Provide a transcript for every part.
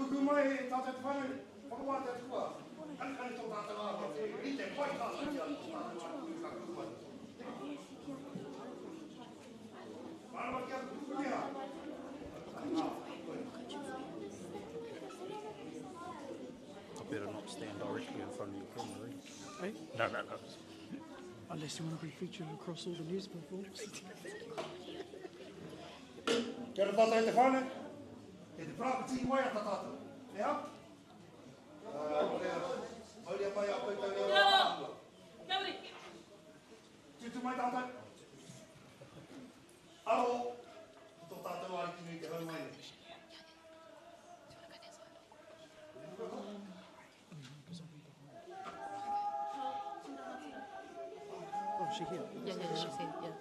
Kukū mai e tātou te whānau, whakawātea tukua, kanikani tō tātou āhua, rite pai tātou ki a tō tātou āhua ka kū mai. Mārama ki a kupu neha. I better not stand directly in front of your camera, eh? Eh? No, no, no. Unless you want to be featured across all the news platforms. Kia ora tātou e te whānau. Kei te parāwhiti waiata tātou. E hā? Mauria mai a koutou reo ātaahua. Tūtū mai tātou. Aro ki tō tātou Ariki nui te hau mai nei. Oh, is she here? Yeah, yeah, she's here, yeah.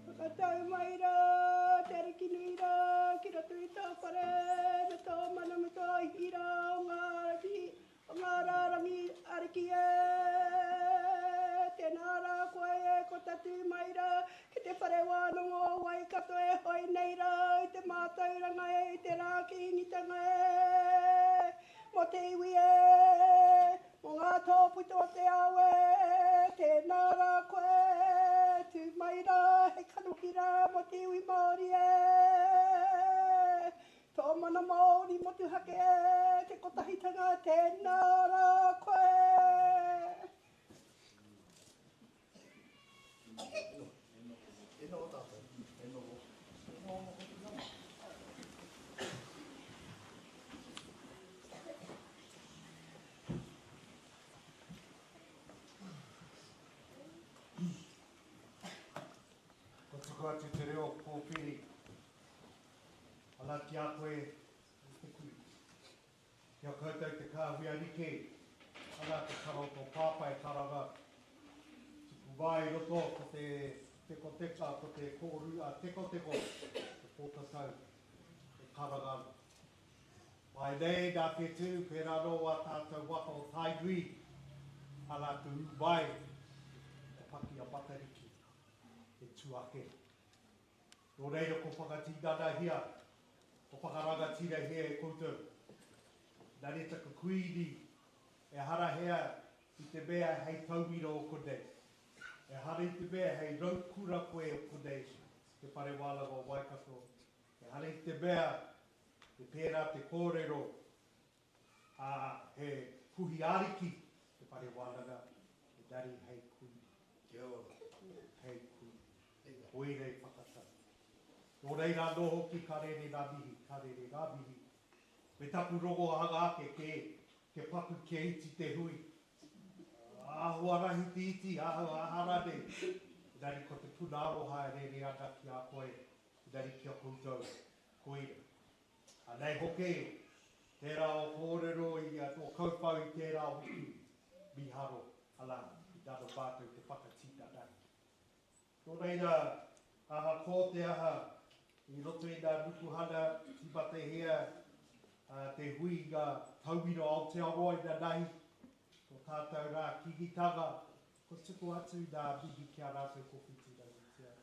Whakatau mai rā, Te Ariki nui rā, ki roto i tō whare, me tō mana, me tō ihi rā, o ngā rangi, o ngā rārangi ariki e. Tēnā rā koe e, ko tatū mai rā, ki te whare wānanga o Waikato e hoe nei rā i te mātauranga e, i te rā kīngitanga e, mō te iwi e, mō ngā tōpito o te ao e, tēnā rā koe, tū mai rā hei kanohi rā mō te iwi Māori e, tō mana Māori motuhake e, te kotahitanga, tēnā rā koe. E noho tātou. E noho. E noho noho te nama. Ko tuku atu te reo kōwhiri. Ana ki a koe te kuri. Ki a koutou te kāhui ariki, ana te kara o tō pāpā e karanga, tupu mai i roto ko te tekoteka, ko te kōru a tekoteko, te pōtatau e karanga ana. Mai nei nā whetū, pērā anō wā tātou waka o Tainui, ana te ū mai, te paki a Matariki e tū ake. Nō reira ko whakatinanahia, ko whakarangatirahia e koutou. Engari taku kuini, ehara hea i te mea hei tauira o konei. Ehara i te mea hei raukura koe o konei, Te Whare Wānanga o Waikato. Ehara i te mea he pērā te kōrero, ā, he puhi ariki te whare wānanga, engari hei kuini. Kia ora. Hei kuini. Koira i whakatau. Nō reira anō hoki ka rere ngā mihi, ka rere ngā mihi. Me taku rongohanga ake kē, kia paku kia iti te hui. Āhua rahi te iti, āhua aha rānei. Engari ko te puna aroha e rere ana ki a koe, engari ki a koutou, koira. Anei hoki. Tērā o kōrero i a tō kauwhau i tērā hoki mīharo, arā, i raro mātou te whakatinana. Nō reira, ahakoa te aha, i roto i ngā nukuhana tīmatahia te huinga tauira Aotearoa inanahi, tō tātou rā Kīngitanga, kua tuku atu ngā mihi ki a rātou ko Whitirangitia,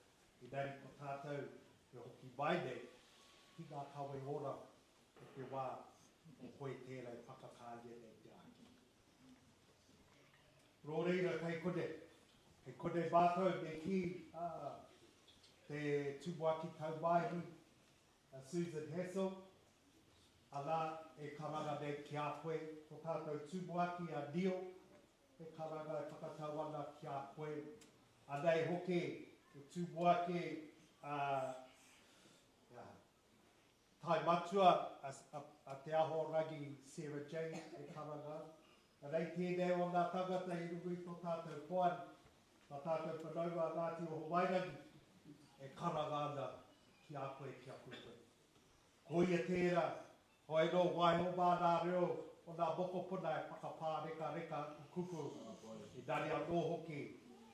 engari ko tātou e hoki mai nei ki ngā kawe ora o te wā o koe tērā e whakakāngia nei te ahi. Nō reira, kei konei, kei konei mātou me kī, ā, te Tumuaki Taumaihi, a Susan Hassell, arā, e karanga nei ki a koe, ko tātou Tumuaki a Neil, e karanga e whakatau ana ki a koe, anei hoki te Tumuaki a, a Tai matua a Te Ahorangi Sarah Jane e karanga. Anei tēnei o ngā tangata i runga i tō tātou poari, tā tātou whanaunga a Ngāti Ohowairangi e karanga ana ki a koe, ki a koutou. Koia tērā, hoi anō waiho mā nā reo o nā mokopuna e whakapārekareka aku kupu, engari anō hoki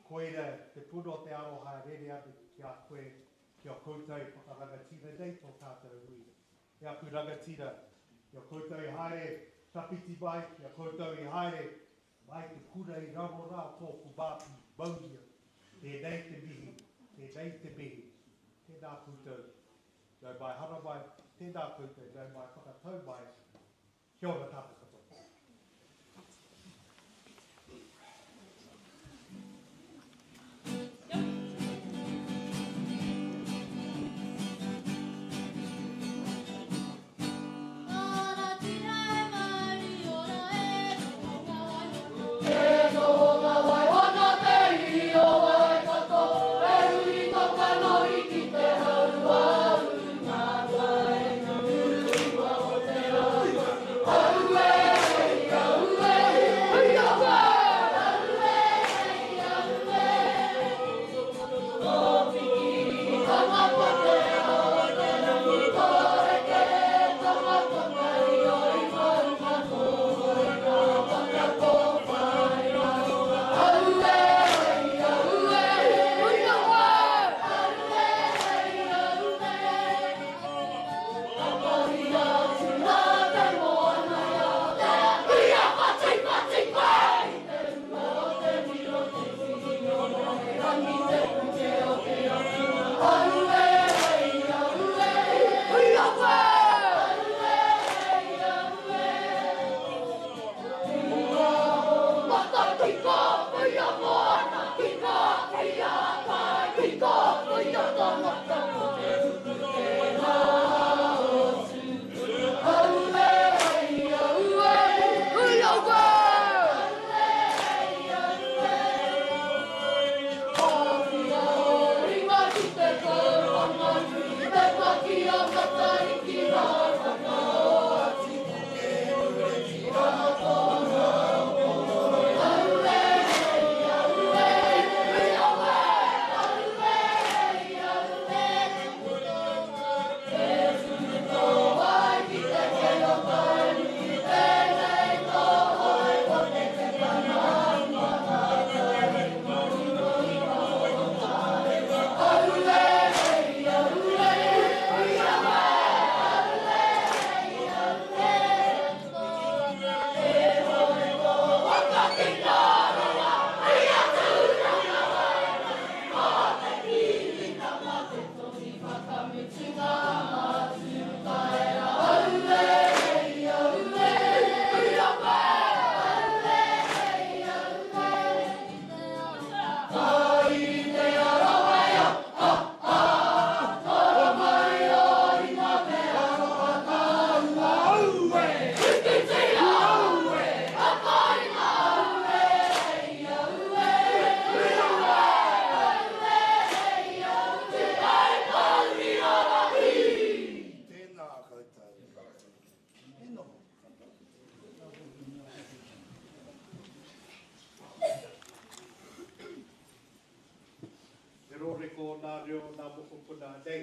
koira te puna o te aroha e rere ana ki a koe, Ki a koutou e whakarangatira nei tō tātou hui. E aku rangatira, ki a koutou i haere tawhiti mai, ki a koutou i haere mai te kura i raro rā tōku māpi mauria. Tēnei te mihi, tēnei te mihi. Tēnā koutou, nau mai haramai, tēnā koutou, nau mai whakatau mai. Kia ora tātou katoa. Te rōreko o nā reo o nā mokopuna nei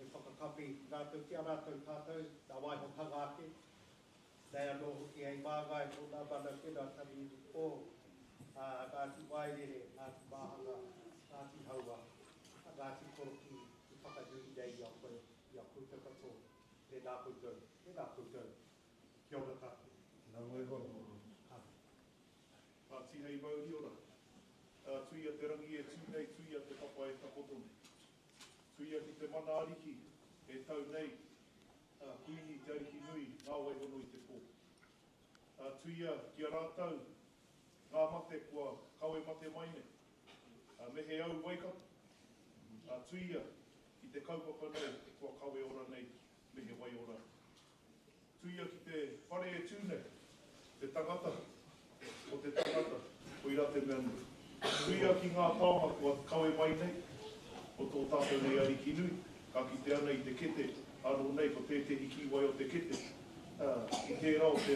e whakakapi rātou ki a rātou tātou, nā waihotanga ake. Nei anō hoki hei māngai mō ngā mana whenua tari o Ngāti Wairere, Ngāti Māhanga, Ngāti Haua, Ngāti Korokī i whakanui nei i a koe, i a koutou katoa. Tēnā koutou, tēnā koutou. Kia ora tātou. Nau mai hoa. Ka pai. Ka tihei mauri ora. Tuia te rangi e tū nei, tuia te papa e takoto nei. Tuia ki te mana ariki e tau nei, Kuini te ariki nui, ngā waihono i te pō. Tuia ki a rātou ngā mate kua kawe mate mai nei. Me he au Waikato. Tuia ki te kaupapa nei kua kawe ora nei me he waiora. Tuia ki te whare e tū nei, te tangata, ko te tangata, koirā te mea nui. Tuia ki ngā taonga kua kawe mai nei, o tō tātou nei Ariki nui, ka kite ana i te kete, anō nei ko tētehi kīwai o te kete, ā, ki tērā o te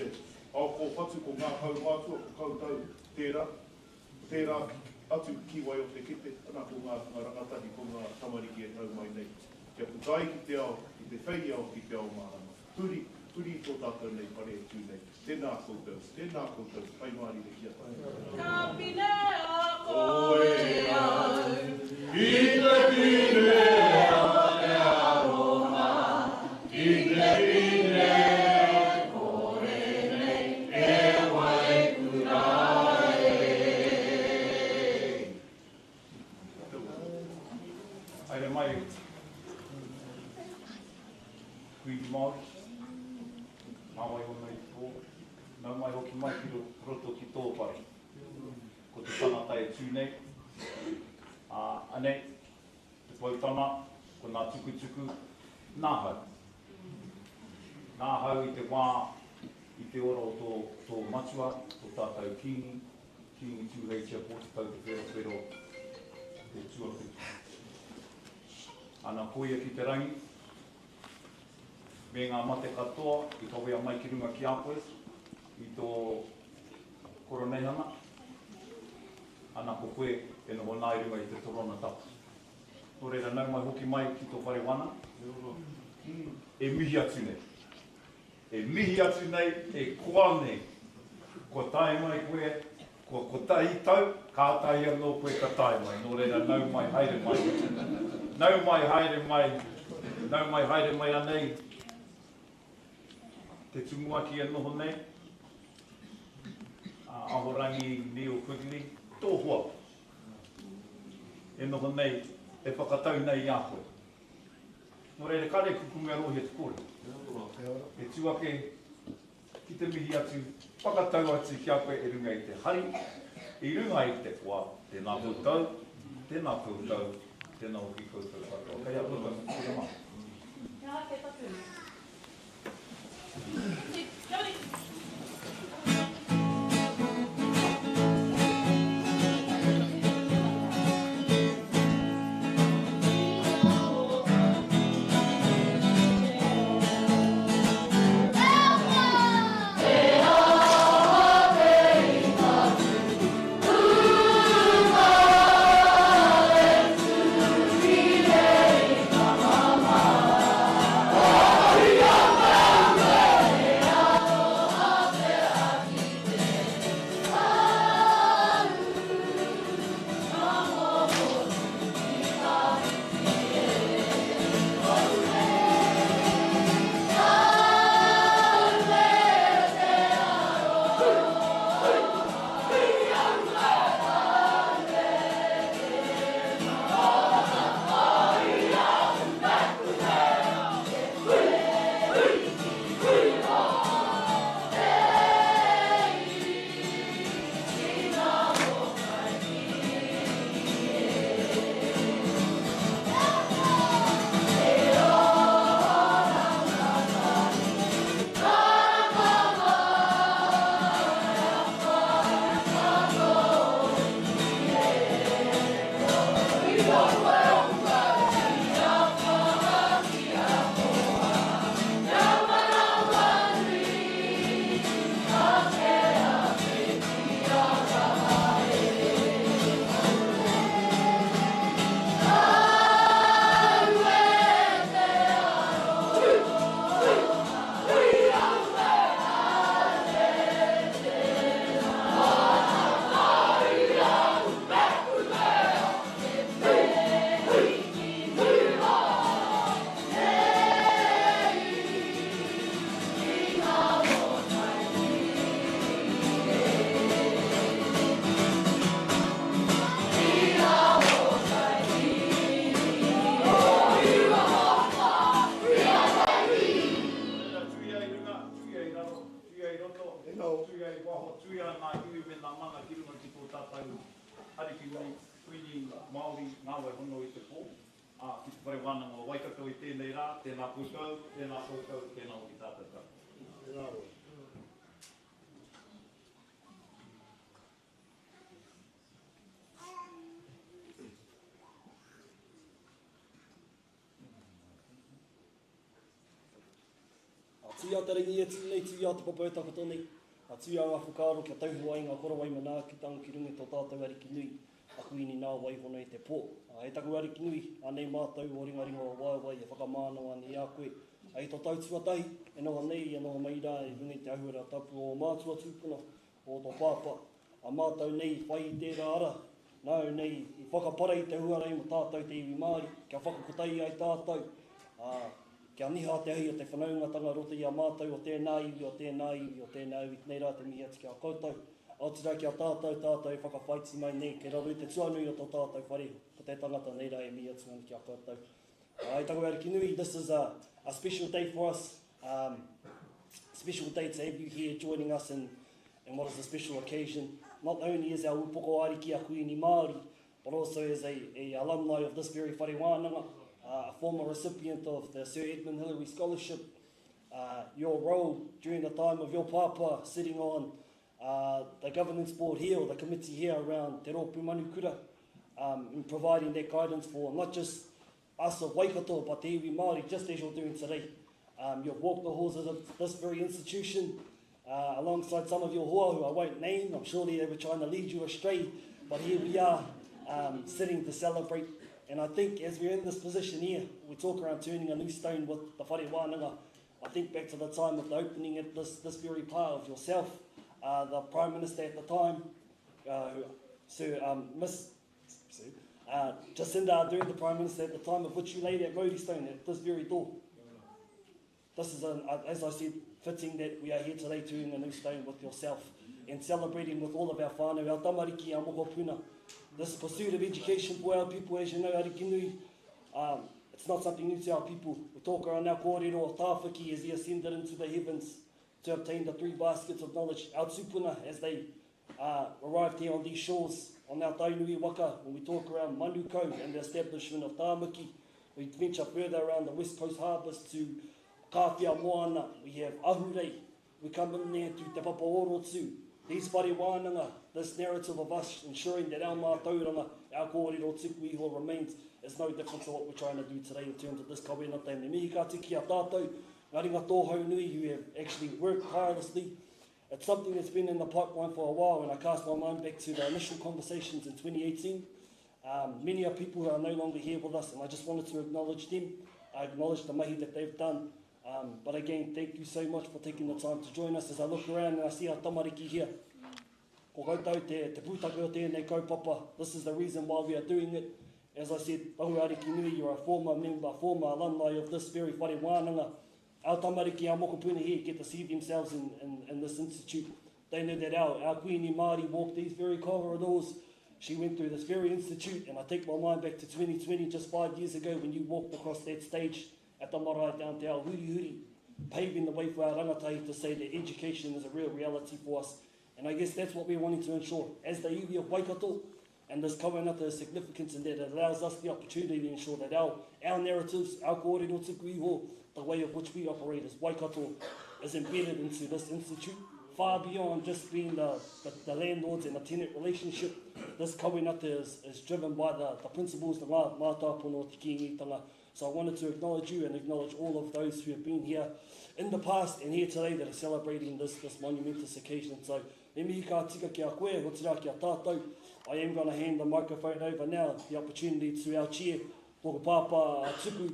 ao kōwhatu ko ngā kaumātua, ko koutou tērā, tērā atu kīwai o te kete, ana ko ngā hunga rangatahi, ko ngā tamariki e tau mai nei, kia puta ai ki te ao, ki te whei ao, ki te ao mārama. Huri, huri i tō tātou nei whare e tū nei. Tēnā koutou, tēnā koutou, pai mārire ki a tātou. Ka pinea koe au. I te pinea o te aroha, i te pine kore nei e waikura e. Haere mai, Kuini Māori, nā wai hono i te pō, nau mai hoki mai ki roto ki tō whare. Ko te tangata e tū nei, ā, anei, te poutama, ko nā tukutuku, nāhau. Nāhau i te wā, i te ora o tō, tō matua, tō tātou Kīngi, Kīngi Tūheitia Pōtatau Te Wherowhero te tuawhitu. Ana koia ki te rangi, me ngā mate katoa i kawea mai ki runga ki a koe i tō koroneihana, ana ko koe e noho nā i runga i te torona tapu. Nō reira, nau mai hoki mai ki tō whare wana, e mihi atu nei. E mihi atu nei, e koa nei, kua tae mai koe, kua kotahi tau, kātahi anō koe ka tae mai, nō reira nau mai haere mai, nau mai haere mai, nau mai haere mai anei te tumuaki e noho nei, a Ahorangi Neil Quigley, tō hoa e noho nei, e whakatau nei i a koe. Nō reira, kāre e kukume anō he kore. E tū ake ki te mihi atu, whakatau atu ki a koe i runga i te hari, i runga i te koa, tēnā koutou, tēnā koutou, tēnā hoki koutou katoa. Kei a koutou, kore mā. He aha te tapu? Kia ora. Tuia i waho, tuia ngā iwi me ngā mana ki runga ki tō tātou Ariki nui, Kuini Māori, Ngā Wai Hono i te Pō, ā, ki Te Whare Wānanga o Waikato i tēnei rā, tēnā koutou, tēnā koutou, tēnā hoki tātou katoa. Tēnā koe. A tuia te rangi e tū nei, tuia te papa e takoto nei, a tuia ngā whakaaro kia tauhou ai ngā korowai manaakitanga ki runga i tō tātou Ariki nui, a Kuini nā Waihono i te pō. A, e taku Ariki nui, anei mātou o ringaringa o waewae e whakamānawa ana i a koe, a i tō tau tuatahi, e noho nei, e noho mai rā i runga i te ahuara tapu o ō mātua tūpuna, o tō pāpā, a mātou nei i whai i tērā ara, nāu nei i whakapara i te huarahi mō tātou te iwi Māori, kia whakakotahi ai tātou, ā, kia niha te ahi o te whanaungatanga roto i a mātou o tēnā iwi, o tēnā iwi, o tēnā iwi, tenei rā te mihi atu ki a koutou, otirā ki a tātou, tātou e whakawhaiti mai nei, kei raro i te tuanui o tō tātou whare, ko te tangata nei rā e mihi atu ana ki a koutou. Ā, e taku Ariki nui, this is a, a special day for us, um, special day to have you here joining us in, in what is a special occasion. Not only is our upoko ariki a Kuini Māori, but also as a, a alumni of this very whare wānanga, uh, a former recipient of the Sir Edmund Hillary Scholarship, uh, your role during the time of your pāpā sitting on uh, the governance board here or the committee here around Te Rōpū Manukura um, in providing that guidance for not just us of Waikato, but the iwi Māori, just as you're doing today. Um, you've walked the halls of this very institution uh, alongside some of your hoa who I won't name. I'm sure they were trying to lead you astray, but here we are um, sitting to celebrate. And I think as we're in this position here, we talk around turning a new stone with the whare wānanga. I think back to the time of the opening at this, this very pā of yourself, uh, the Prime Minister at the time, uh, Sir um, Miss Sue, uh, Jacinda Ardern, the Prime Minister at the time of which you laid at Mauri Stone at this very door. This is, an, uh, as I said, fitting that we are here today turning a new stone with yourself and celebrating with all of our whānau, our tamariki, our mokopuna. This pursuit of education for our people, as you know, Arikinui, um, it's not something new to our people. We talk around our kōrero of Tāwhaki as he ascended into the heavens to obtain the three baskets of knowledge. Our tupuna, as they uh, arrived here on these shores, on our Tainui waka, when we talk around Manukau and the establishment of Tāmaki, we venture further around the West Coast harbours to Kāwhia Moana, we have Ahurei, we come in there to Te Papa Orotu, these whare wānanga, this narrative of us ensuring that our mātauranga, our kōrero tuku iho remains is no different to what we're trying to do today in terms of this kawenata. Me mihi ka tiki a tātou, ngā ringa tōhau nui who have actually worked tirelessly. It's something that's been in the pipeline for a while, and I cast my mind back to the initial conversations in 2018. Um, many are people who are no longer here with us, and I just wanted to acknowledge them. I acknowledge the mahi that they've done. Um, but again, thank you so much for taking the time to join us as I look around and I see our tamariki here. Ko koutou te, te pūtake o tēnei kaupapa. This is the reason why we are doing it. As I said, Tahu Ariki Nui, you're a former member, former alumni of this very whare wānanga. Our tamariki, our mokopuna here get to see themselves in, in, in this institute. They know that our, our Queenie Māori walked these very corridors. She went through this very institute, and I take my mind back to 2020, just five years ago, when you walked across that stage at the marae down te ao huri huri, paving the way for our rangatahi to say that education is a real reality for us. And I guess that's what we're wanting to ensure. As the iwi of Waikato, and this kawenata is significant in that it allows us the opportunity to ensure that our, our narratives, our kōrero tuku iho, the way of which we operate as Waikato is embedded into this institute, far beyond just being the, the, the landlords and the tenant relationship. This kawenata is, is driven by the, the principles, the ngā mātāpono o te Kīngitanga. So I wanted to acknowledge you and acknowledge all of those who have been here in the past and here today that are celebrating this, this monumentous occasion. So, me mihi ka tika ki a koe, otirā ki a tātou. I am going to hand the microphone over now, the opportunity to our chair, tōku pāpā Tuku,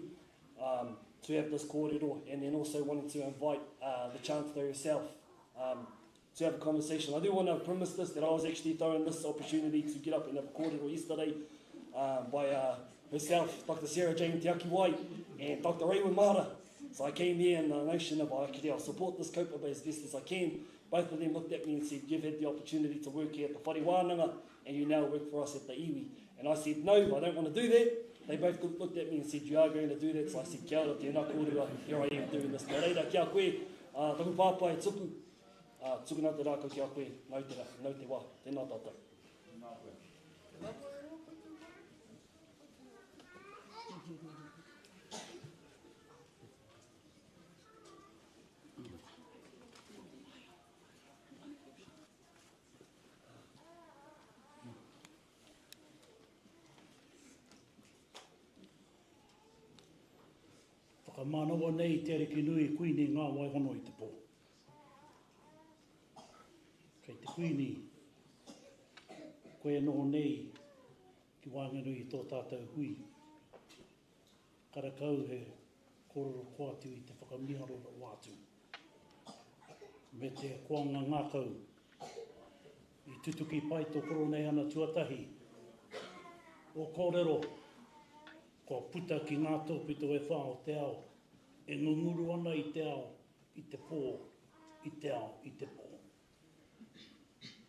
um, to have this kōrero, and then also wanting to invite uh, the Chancellor herself um, to have a conversation. I do want to premise this, that I was actually thrown this opportunity to get up and have a kōrero yesterday um, by uh, herself, Dr. Sarah Jane Te Akiwai, and Dr. Raywin Mara. So I came here in the notion of, okay, I'll support this kaupapa as best as I can. Both of them looked at me and said, you've had the opportunity to work here at the Whare Wānanga, and you now work for us at the iwi. And I said, no, I don't want to do that. They both looked at me and said, you are going to do that. So I said, kia ora, tēnā kōrua, here I am doing this. Nō reira, kia koe, uh, taku pāpā e tuku. Ā, tukuna te rākau ki a koe, nāu te rā, nāu te wā. Tēnā tātou. Tēnā koe. Whakamānawa nei te Ariki nui Kuini ngā waihono i te pō. Kei te Kuini, koe e noho nei ki waenganui i tō tātou hui. Karakau he kōrero koa atu i te whakamiharo rawa atu. Me te koanga ngākau i tutuki pai tō Koroneihana tuatahi. O kōrero kua puta ki ngā tōpito e whā o te ao, e ngunguru ana i te ao, i te pō, i te ao, i te pō.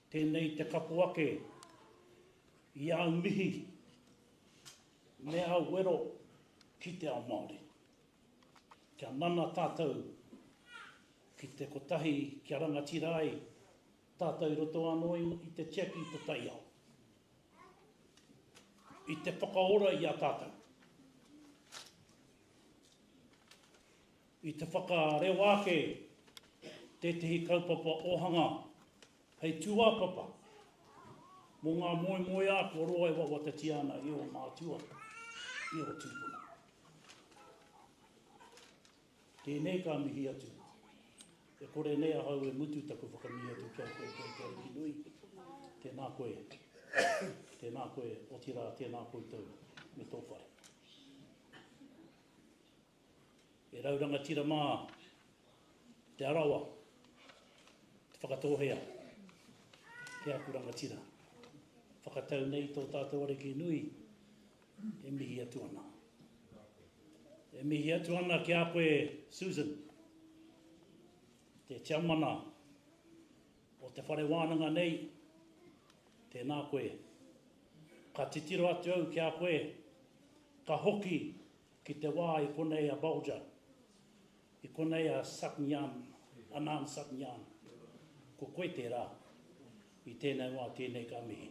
Tēnei te kapo ake i āu mihi me āu wero ki te ao Māori. Kia nana tātou ki te kotahi kia rangatira ai tātou i roto anō i te tiaki i te taiao. I te whakaora i a tātou. I te whakarewa ake tētehi kaupapa ōhanga hei tūāpapa mō ngā moemoeā kua roa e wawatatia ana i ō mātua, i ō tūpuna. Tēnei ka mihi atu. E kore nei ahau e mutu taku whakamihi atu ki a koe, koe te Ariki nui. Tēnā koe, tēnā koe, otirā tēnā koutou me tō whare. E rau rangatira mā Te Arawa, Te Whakatōhea, ki aku rangatira. Whakatau nei tō tātou Ariki nui e mihi atu ana. E mihi atu ana ki a koe, Susan, te tiamana o te whare wānanga nei, tēnā koe. Ka titiro atu au ki a koe, ka hoki Ki te wā i konei a Bulger, i konei a Satnyan, Anand Satnyan, ko koe tērā, i tēnei wā tēnei ka mihi.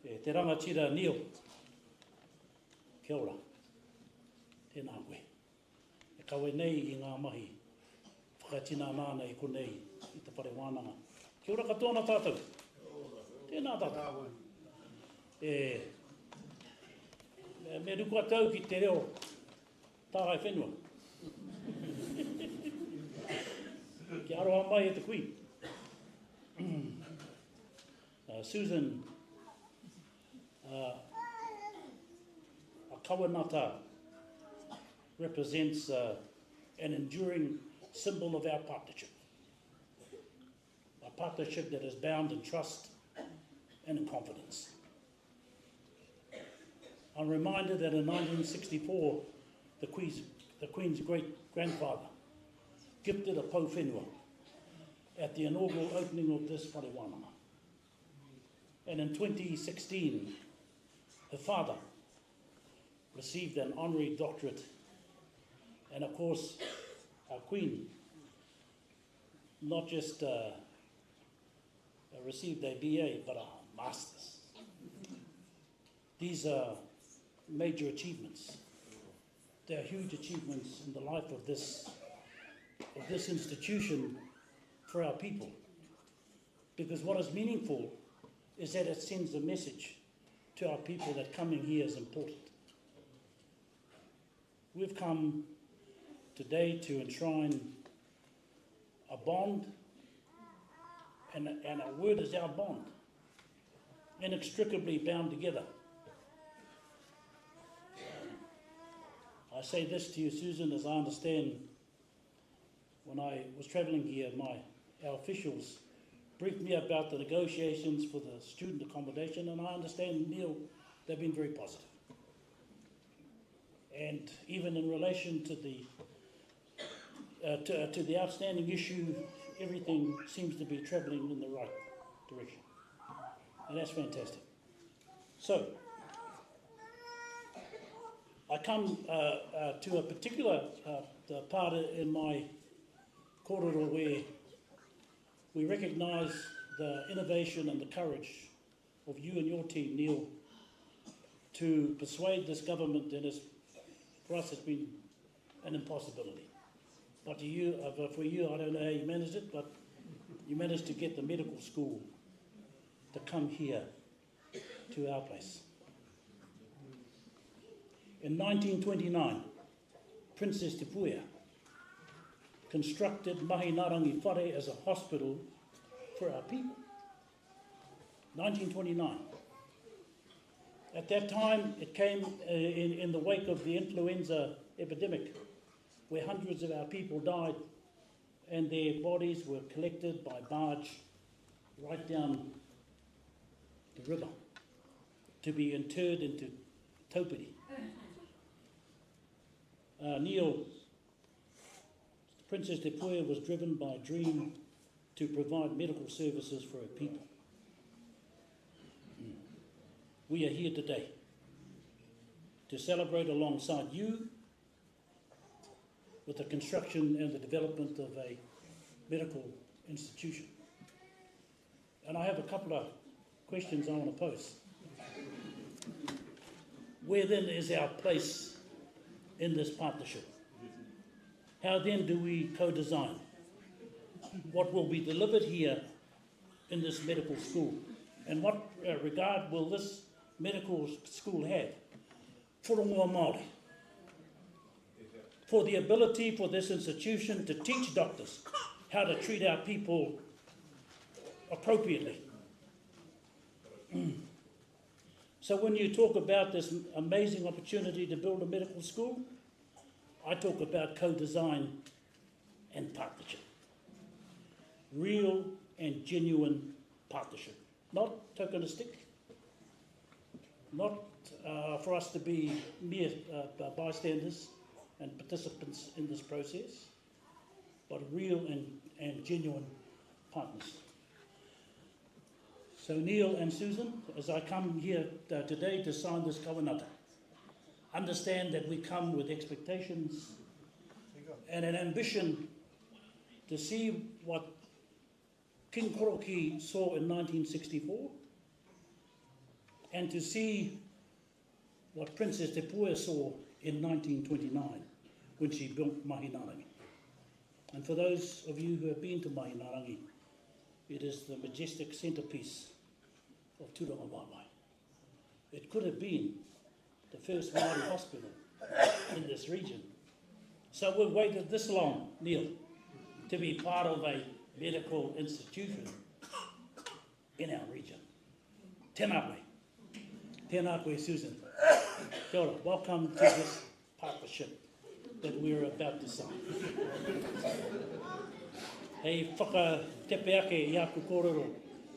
E te rangatira Neil, kia ora, tēnā koe. E kawe nei i ngā mahi whakatinana ana i konei i te whare wānanga. Kia ora katoa ana tātou. Tēnā tātou. E, me ruku atu au ki te reo tārai whenua. Kia aroha mai e te kui. Susan, a kawenata represents uh, an enduring symbol of our partnership. A partnership that is bound in trust and in confidence. I'm reminded that in 1964, the Queen's, the Queen's great-grandfather gifted a pou whenua at the inaugural opening of this whare wānanga. And in 2016, her father received an honorary doctorate. And of course, our Queen not just uh, received a BA, but a master's. These are major achievements. They are huge achievements in the life of this, of this institution for our people. Because what is meaningful is that it sends a message to our people that coming here is important. We've come today to enshrine a bond, and, and our word is our bond, inextricably bound together. I say this to you, Susan, as I understand when I was travelling here, my, our officials briefed me about the negotiations for the student accommodation, and I understand, Neil, they've been very positive. And even in relation to the, uh, to, uh, to the outstanding issue, everything seems to be travelling in the right direction. And that's fantastic. So, I come uh, uh, to a particular uh, part in my kōrero where We recognise the innovation and the courage of you and your team, Neil, to persuade this government, and it's, for us it's been an impossibility. But you, for you, I don't know how you managed it, but you managed to get the medical school to come here to our place. In 1929, Princess Te Puea constructed Mahinarangi Whare as a hospital for our people. 1929. At that time, it came in the wake of the influenza epidemic, where hundreds of our people died and their bodies were collected by barge right down the river to be interred into Taupiri. Neil, Princess Te Puea was driven by a dream to provide medical services for her people. We are here today to celebrate alongside you with the construction and the development of a medical institution. And I have a couple of questions I want to pose. Where then is our place in this partnership? How then do we co-design what will be delivered here in this medical school? And what regard will this medical school have for rongoā Māori? For the ability for this institution to teach doctors how to treat our people appropriately. So when you talk about this amazing opportunity to build a medical school, I talk about co-design and partnership. Real and genuine partnership. Not tokenistic, not for us to be mere bystanders and participants in this process, but real and genuine partners. So Neil and Susan, as I come here today to sign this kawenata, understand that we come with expectations and an ambition to see what King Koroki saw in 1964 and to see what Princess Te Puea saw in 1929 when she built Mahinarangi. And for those of you who have been to Mahinarangi, it is the majestic centerpiece of Tūrangawaewae. It could have been the first Māori hospital in this region. So we've waited this long, Neil, to be part of a medical institution in our region. Tēnā koe. Tēnā koe, Susan. Kia ora. Welcome to this partnership that we're about to sign. Hei whakatepe ake i aku kōrero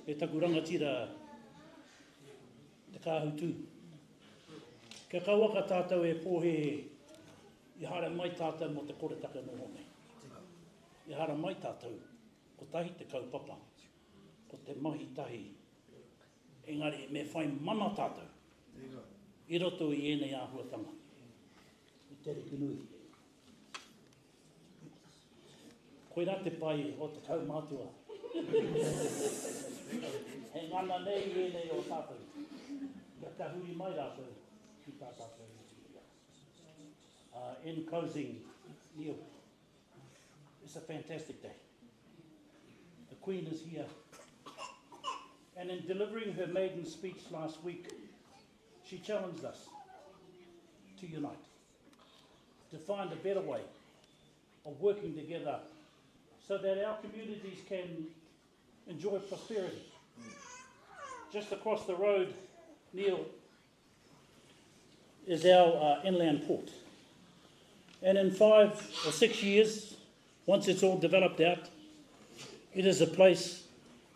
e taku rangatira te kāhu tū. Kia kauaka tātou e pōhehe i haere mai tātou mō te koretake noho nei. I haere mai tātou, kotahi te kaupapa, ko te mahi tahi. Engari me whai mana tātou i roto i ēnei āhuatanga. I te Ariki nui. Koirā te pai o te kaumātua. He ngana nei ēnei o tātou. Kia tahuri mai rātou ki tā tātou. In closing, Neil, it's a fantastic day. The Queen is here. And in delivering her maiden speech last week, she challenged us to unite, to find a better way of working together so that our communities can enjoy prosperity. Just across the road, Neil, is our inland port. And in 5 or 6 years, once it's all developed out, it is a place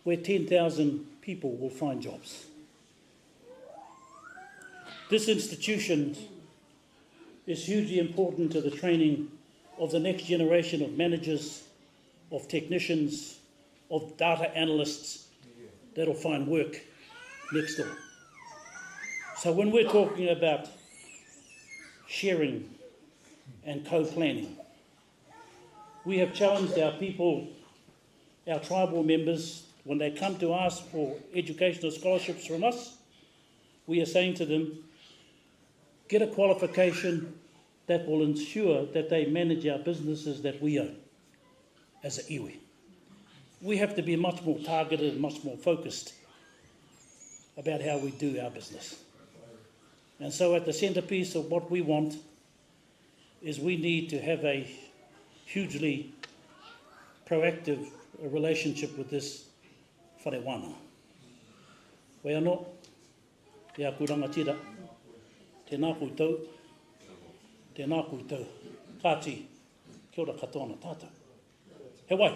where 10,000 people will find jobs. This institution is hugely important to the training of the next generation of managers, of technicians, of data analysts that'll find work next door. So when we're talking about sharing and co-planning, we have challenged our people our tribal members, when they come to ask for educational scholarships from us, we are saying to them, get a qualification that will ensure that they manage our businesses that we own as an iwi. We have to be much more targeted and much more focused about how we do our business. And so at the centerpiece of what we want is we need to have a hugely proactive relationship with this whare wānanga. Wei anō, e aku rangatira, tēnā koutou, tēnā koutou. Kāti, kia ora katoa ana tātou. He wai!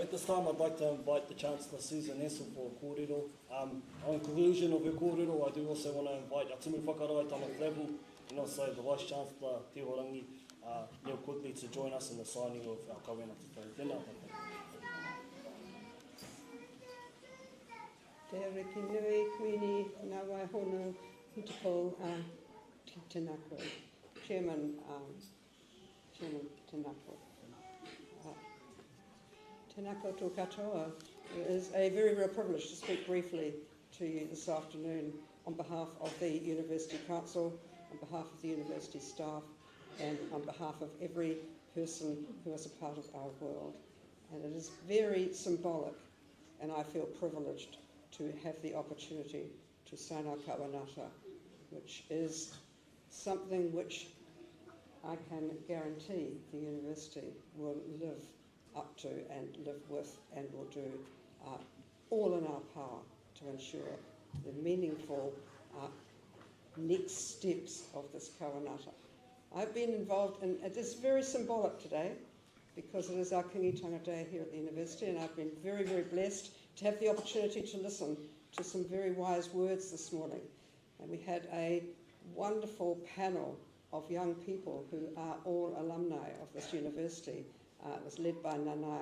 At this time, I'd like to invite the Chancellor Susan Essel for a kōrero. Um, on conclusion of her kōrero, I do also want to invite Atumu Whakarae Tama Flavel and also the Vice Chancellor Te Horangi uh, Neil Quigley to join us in the signing of our kawenata tau. Tēnā tātou. Te Ariki Nui, Kuini, Ngā Waihono, Hutapou, uh, tēnā koe. Chairman, um, Chairman, tēnā koe. Uh, tēnā koutou katoa. It is a very real privilege to speak briefly to you this afternoon on behalf of the University Council, on behalf of the university staff, and on behalf of every person who is a part of our world. And it is very symbolic, and I feel privileged to have the opportunity to sign our kawenata, which is something which I can guarantee the university will live up to and live with and will do uh, all in our power to ensure the meaningful uh, next steps of this kawenata. I've been involved in, it is very symbolic today because it is our Kingitanga Day here at the university and I've been very, very blessed to have the opportunity to listen to some very wise words this morning. And we had a wonderful panel of young people who are all alumni of this university. Uh, it was led by Nanaya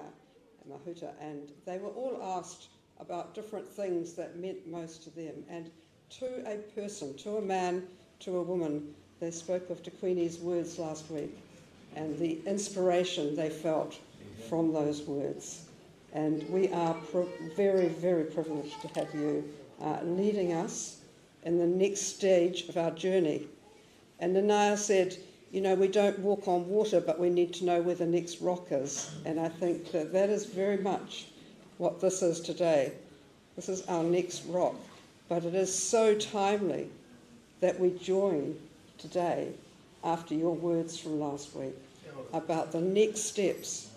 Mahuta, and they were all asked about different things that meant most to them. And to a person, to a man, to a woman, they spoke of Te Kuini's words last week and the inspiration they felt from those words. And we are very, very privileged to have you uh, leading us in the next stage of our journey. And Nanaia said, you know, we don't walk on water, but we need to know where the next rock is. And I think that that is very much what this is today. This is our next rock. But it is so timely that we join today after your words from last week about the next steps,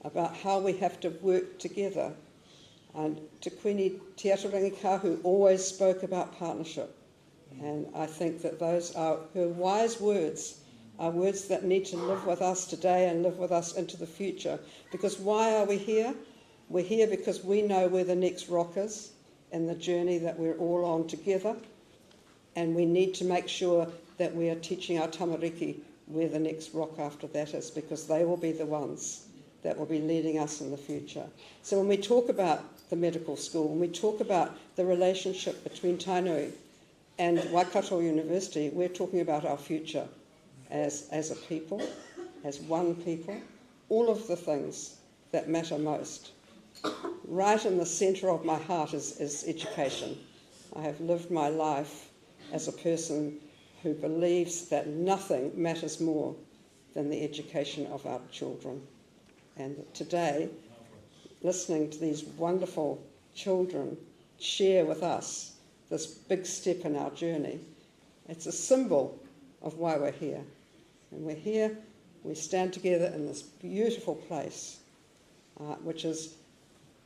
about how we have to work together. And Te Kuini Te Atairangikaahu always spoke about partnership. And I think that those are her wise words, are words that need to live with us today and live with us into the future. Because why are we here? We're here because we know where the next rock is in the journey that we're all on together. And we need to make sure that we are teaching our tamariki where the next rock after that is, because they will be the ones that will be leading us in the future. So when we talk about the medical school, when we talk about the relationship between Tainui and Waikato University, we're talking about our future as a people, as one people, all of the things that matter most. Right in the centre of my heart is education. I have lived my life as a person who believes that nothing matters more than the education of our children. And today, listening to these wonderful children share with us this big step in our journey, it's a symbol of why we're here. And we're here, we stand together in this beautiful place, which is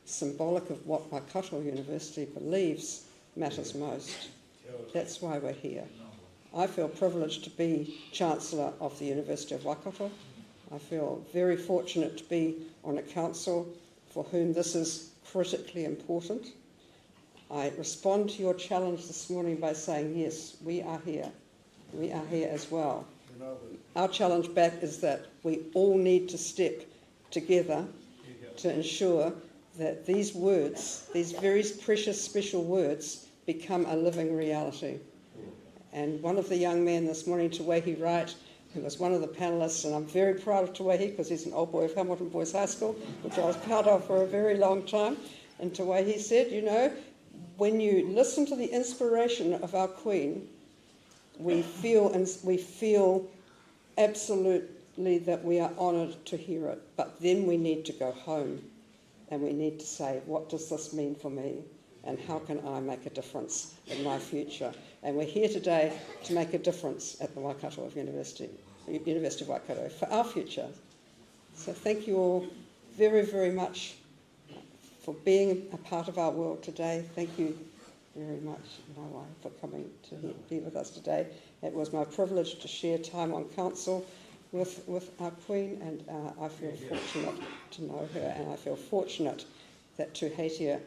symbolic of what Waikato University believes matters most. That's why we're here. I feel privileged to be Chancellor of the University of Waikato. I feel very fortunate to be on a council for whom this is critically important. I respond to your challenge this morning by saying, yes, we are here. We are here as well. Our challenge back is that we all need to step together to ensure that these words, these very precious special words, become a living reality. And one of the young men this morning, Te Wehi Wright, who was one of the panellists, and I'm very proud of Te Wehi because he's an old boy of Hamilton Boys High School, which I was proud of for a very long time. And Te Wehi said, you know, when you listen to the inspiration of our Queen, we feel absolutely that we are honoured to hear it. But then we need to go home and we need to say, what does this mean for me? And how can I make a difference in my future? And we're here today to make a difference at the Waikato University, University of Waikato, for our future. So thank you all very, very much for being a part of our world today. Thank you very much, Ngawai, for coming to be with us today. It was my privilege to share time on council with our Queen, and I feel fortunate to know her, and I feel fortunate that Tuheitia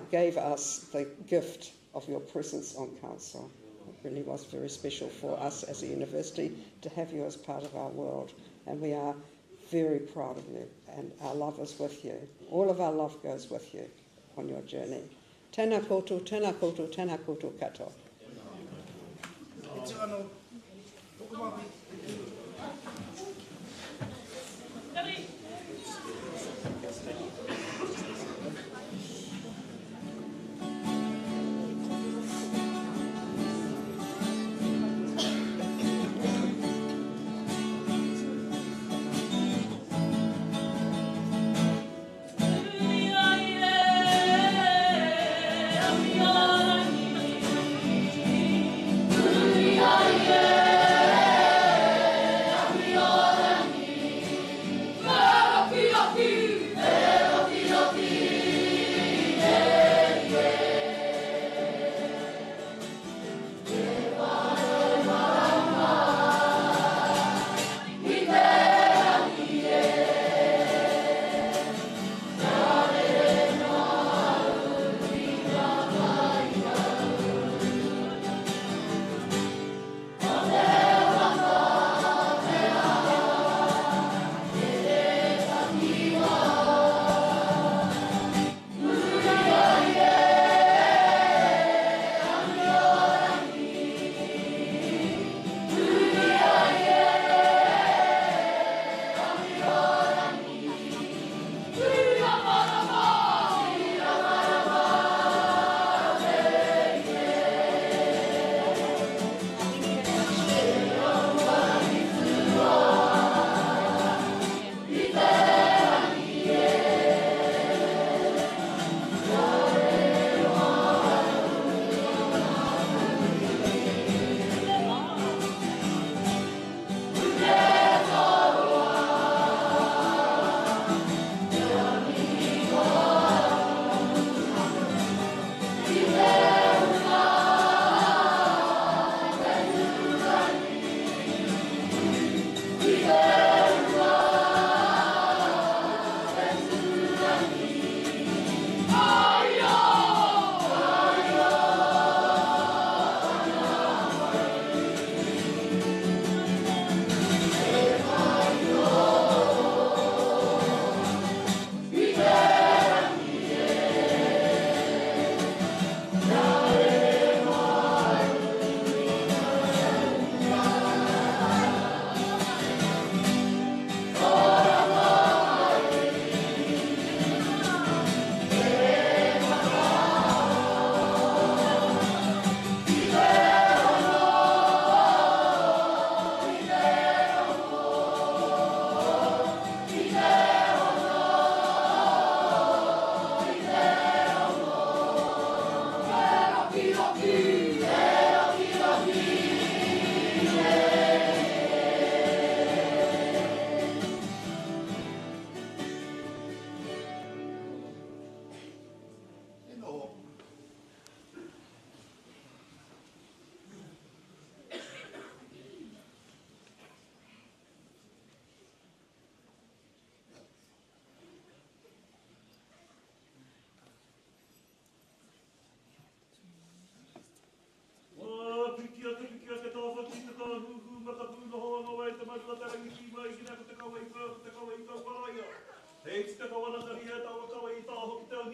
gave us the gift of your presence on council. It really was very special for us as a university to have you as part of our world, and we are very proud of you, and our love is with you. All of our love goes with you on your journey. Tēnā koutou, tēnā koutou, tēnā koutou katoa. Yeah.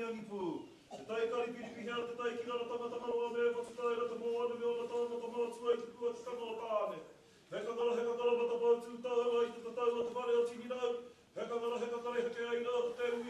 Angiangipu, te tai Karipiripihea, te tai ki Rarotonga, Tangaroa me Whatutaera, te moana me ona tāngata mātua i te pua tikanga o Tāne. He kakara, he kakara matapau tū taua i te tatau o te whare o Tinirau, he kakara, he kakara heke ai rā ko te ui.